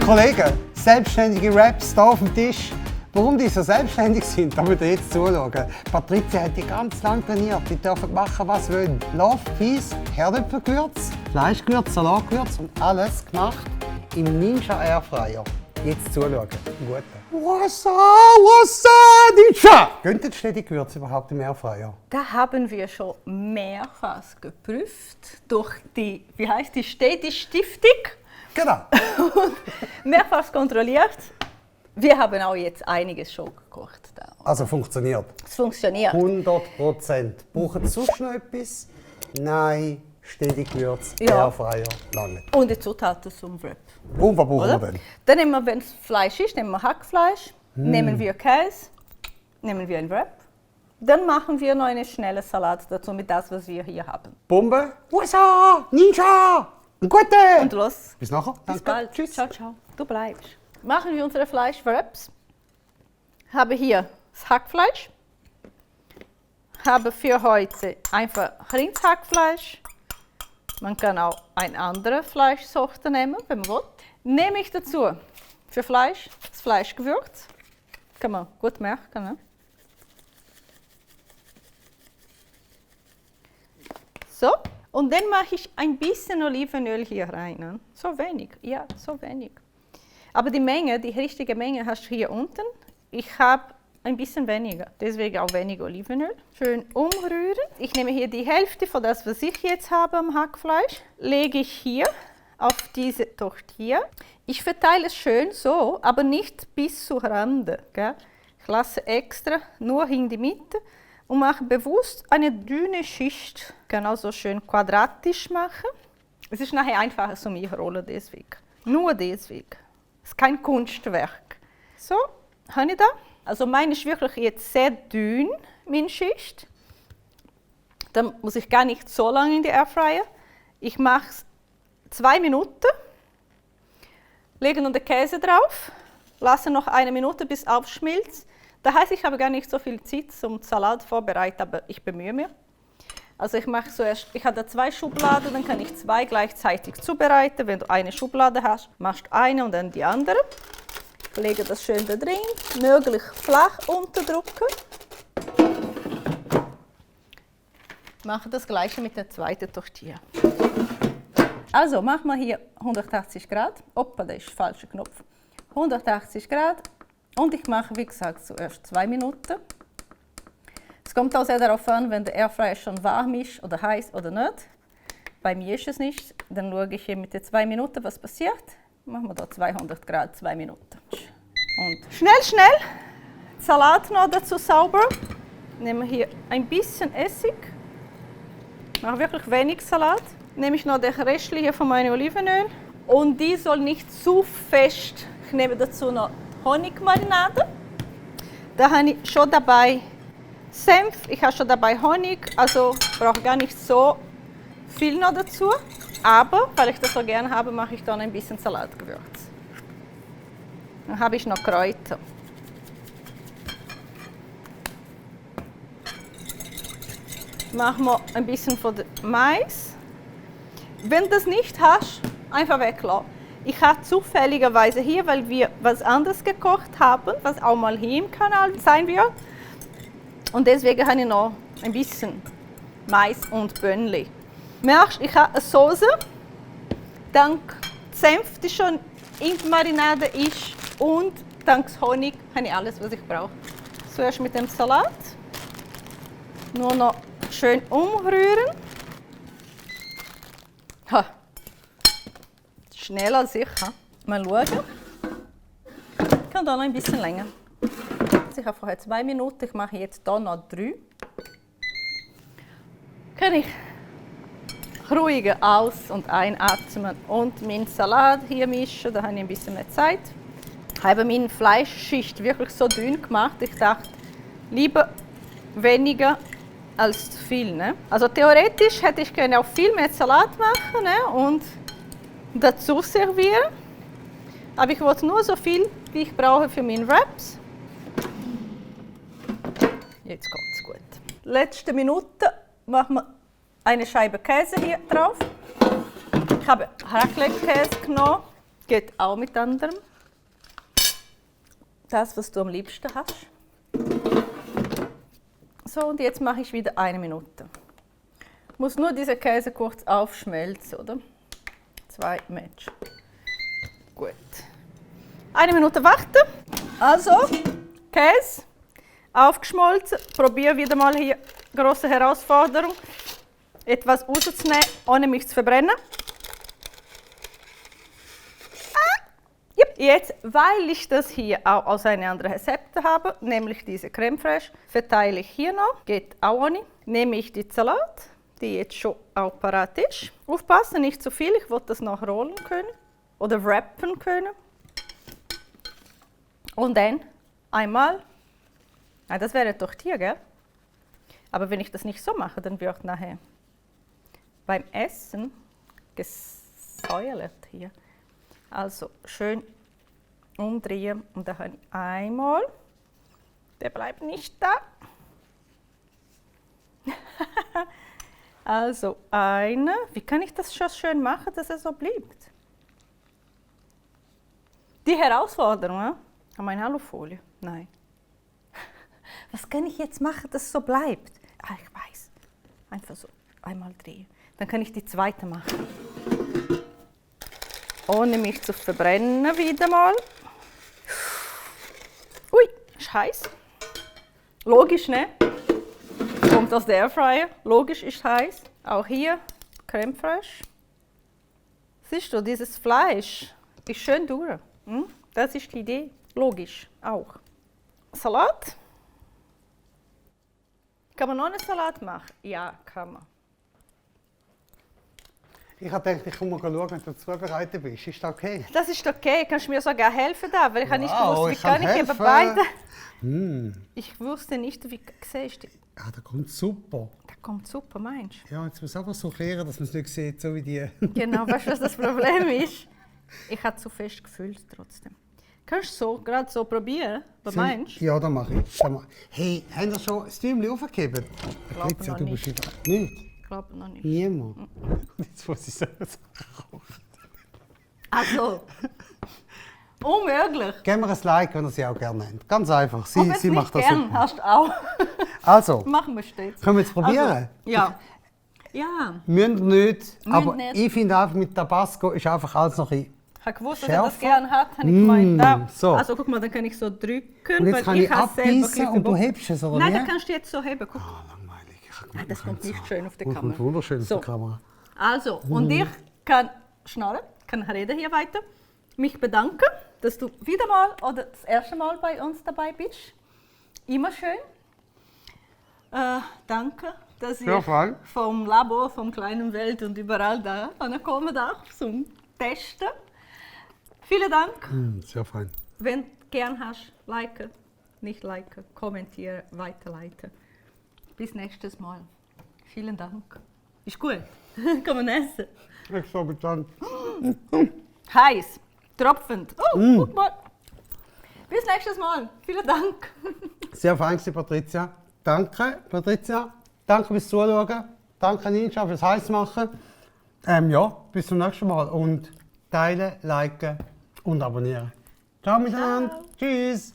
Kollegen, selbstständige Raps hier auf dem Tisch. Warum die so selbstständig sind, da müsst ihr jetzt zuschauen. Patricia hat die ganz lange trainiert. Die dürfen machen, was sie wollen. Love, Peace, Herdöpfelgewürz, Fleischgewürz, Salatgewürz und alles gemacht im Ninja Airfryer. Jetzt zuschauen. Gute. What's up, Ninja? Gehen denn die Gewürze überhaupt im Airfryer? Da haben wir schon mehrfach geprüft durch die, wie heißt die, Städte-Stiftung. Genau. Und mehrfach kontrolliert. Wir haben auch jetzt einiges schon gekocht. Da. Also funktioniert? Es funktioniert. 100%. Brauchen Sie sonst noch etwas? Nein, stetig Gewürz, Ja. Airfryer, lange. Und die Zutaten zum Wrap. Und was brauchen wir denn? Dann nehmen wir, wenn es Fleisch ist, nehmen wir Hackfleisch, nehmen wir Käse, nehmen wir ein Wrap. Dann machen wir noch einen schnellen Salat dazu mit das, was wir hier haben. Bombe, USA, Ninja, Gute! Und los. Bis nachher. Bis Danke. bald. Tschüss. Ciao, ciao. Du bleibst. Machen wir unsere Fleischwraps. Habe hier das Hackfleisch. Habe für heute einfach Rindshackfleisch. Man kann auch eine andere Fleischsorte nehmen, wenn man will. Nehme ich dazu für Fleisch das Fleischgewürz. Kann man gut merken. Ne? So. Und dann mache ich ein bisschen Olivenöl hier rein. Ne? So wenig, ja, so wenig. Aber die Menge, die richtige Menge hast du hier unten. Ich habe ein bisschen weniger, deswegen auch weniger Olivenöl. Schön umrühren. Ich nehme hier die Hälfte von das, was ich jetzt habe am Hackfleisch. Lege ich hier auf diese Tortilla. Ich verteile es schön so, aber nicht bis zur Rande. Gell? Ich lasse extra nur in die Mitte. Und mache bewusst eine dünne Schicht, genau so schön quadratisch machen. Es ist nachher einfacher zum Einrollen deswegen. Nur deswegen. Es ist kein Kunstwerk. So, habe ich da. Also meine ist wirklich jetzt sehr dünn, meine Schicht. Dann muss ich gar nicht so lange in die Airfryer. Ich mache es 2 Minuten, lege noch den Käse drauf, lasse noch 1 Minute bis aufschmilzt. Das heißt, ich habe gar nicht so viel Zeit zum Salat vorbereiten, aber ich bemühe mich. Also ich mache zuerst, ich habe da 2 Schubladen, dann kann ich 2 gleichzeitig zubereiten. Wenn du eine Schublade hast, machst du eine und dann die andere. Ich lege das schön da drin, möglichst flach unterdrücken. Mache das gleiche mit der zweiten Tortilla. Also machen wir hier 180 Grad. Oppa, das ist der falsche Knopf. 180 Grad. Und ich mache, wie gesagt, zuerst 2 Minuten. Es kommt auch sehr darauf an, wenn der Airfryer schon warm ist oder heiß oder nicht. Bei mir ist es nicht. Dann schaue ich hier mit den 2 Minuten, was passiert. Machen wir da 200 Grad, 2 Minuten. Und schnell, Salat noch dazu sauber. Nehme hier ein bisschen Essig. Mache wirklich wenig Salat. Nehme ich noch den Rest hier von meinem Olivenöl. Und die soll nicht zu fest. Ich nehme dazu noch Honigmarinade. Da habe ich schon dabei Senf, ich habe schon dabei Honig, also brauche gar nicht so viel noch dazu. Aber, weil ich das so gerne habe, mache ich dann ein bisschen Salatgewürz. Dann habe ich noch Kräuter. Machen wir ein bisschen von dem Mais. Wenn du das nicht hast, einfach weglassen. Ich habe zufälligerweise hier, weil wir was anderes gekocht haben, was auch mal hier im Kanal sein wird. Und deswegen habe ich noch ein bisschen Mais und Böhnli. Merkst, ich habe eine Soße. Dank Senf, die schon in der Marinade ist, und dank Honig habe ich alles, was ich brauche. Zuerst mit dem Salat. Nur noch schön umrühren. Ha. Schneller sicher. Mal schauen. Ich kann da noch ein bisschen länger. Ich habe vorher 2 Minuten, ich mache jetzt hier noch 3. Kann ich ruhiger aus- und einatmen und meinen Salat hier mischen, da habe ich ein bisschen mehr Zeit. Ich habe meine Fleischschicht wirklich so dünn gemacht. Ich dachte, lieber weniger als zu viel. Ne? Also theoretisch hätte ich gerne auch viel mehr Salat machen, ne? Und dazu servieren. Aber ich wollte nur so viel, wie ich brauche für meine Wraps. Jetzt kommt es gut. Letzte Minute machen wir eine Scheibe Käse hier drauf. Ich habe Raclette-Käse genommen. Geht auch mit anderem. Das, was du am liebsten hast. So, und jetzt mache ich wieder 1 Minute. Muss nur dieser Käse kurz aufschmelzen, oder? 2 Match. Gut. 1 Minute warten. Also, Käse aufgeschmolzen. Probiere wieder mal hier, große Herausforderung, etwas rauszunehmen, ohne mich zu verbrennen. Jetzt, weil ich das hier auch aus einem anderen Rezept habe, nämlich diese Creme Fraiche, verteile ich hier noch, geht auch ohne. Nehme ich die Salat, die jetzt schon auch parat ist. Aufpassen, nicht zu viel, ich will das noch rollen können oder wrappen können. Und dann einmal, das wäre doch hier, gell? Aber wenn ich das nicht so mache, dann wird nachher beim Essen gesäuert hier. Also schön umdrehen und dann habe ich einmal, der bleibt nicht da. Also eine, wie kann ich das schon schön machen, dass er so bleibt? Die Herausforderung, haben wir eine Alufolie? Nein. Was kann ich jetzt machen, dass es so bleibt? Ich weiß, einfach so einmal drehen. Dann kann ich die zweite machen. Ohne mich zu verbrennen wieder mal. Ui, ist heiß. Logisch, ne? Kommt aus der Airfryer. Logisch ist heiß. Auch hier Creme Fraiche. Siehst du, dieses Fleisch ist schön durch. Das ist die Idee. Logisch, auch. Salat. Kann man noch einen Salat machen? Ja, kann man. Ich habe gedacht, ich komme mal schauen, wenn du zubereitet bist. Ist das okay? Das ist okay. Kannst du mir sogar helfen da? Weil ich habe nicht Wow, gewusst, wie ich kann kann ich eben helfen. beide. Ich wusste nicht, wie siehst du. Ja, das kommt super. Das kommt super, meinst du? Ja, jetzt muss man einfach so kehren, dass man es nicht sieht, so wie die. Genau, weißt du, was das Problem ist? Ich habe zu fest gefüllt trotzdem. Kannst du so, gerade so probieren? Was meinst du? Ja, das mache ich. Hey, haben wir schon das Däumchen aufgegeben? Patricia, noch du nicht. bist nicht. Ich glaube noch nicht. Niemand. Jetzt muss ich selber sagen. Also, unmöglich. Geben wir ein Like, wenn ihr sie auch gerne nennt. Ganz einfach. Und wenn Sie du macht nicht das gern super. hast, auch. Also, Machen wir stets. können wir jetzt probieren? Also, ja. Ja. Müssen nicht, aber nicht. ich finde einfach mit Tabasco ist einfach alles noch ein. Ich habe gewusst, dass er das Schärfer? gerne hat, habe ich gemeint. Da. so. Also guck mal, dann kann ich so drücken, Und jetzt weil kann ich ich habe selber ein abbeißen bisschen und du Bock. hebst es, oder Nein, wie? das kannst du jetzt so heben. Guck. Langweilig. Ich hab gemeint, Das man kommt könnte nicht so. schön auf der Das Kamera. kommt wunderschön So. auf der Kamera. Also, und ich kann schnarren, kann reden hier weiter. Mich bedanken, dass du wieder mal oder das erste Mal bei uns dabei bist. Immer schön. Danke, dass Ja, ihr voll. vom Labor, vom kleinen Welt und überall da ankommen darf zum Testen. Vielen Dank. Sehr fein. Wenn du gern hast, liken, nicht liken, kommentieren, weiterleiten. Bis nächstes Mal. Vielen Dank. Ist gut. Kann man essen. Extra bedankt. Heiß, tropfend. Oh, guck mal. Bis nächstes Mal. Vielen Dank. Sehr fein, Patricia. Danke, Patricia. Danke fürs Zuschauen. Danke, Ninja, fürs Heißmachen. Ja, bis zum nächsten Mal. Und teilen, liken und abonnieren. Ciao miteinander. Ciao. Tschüss.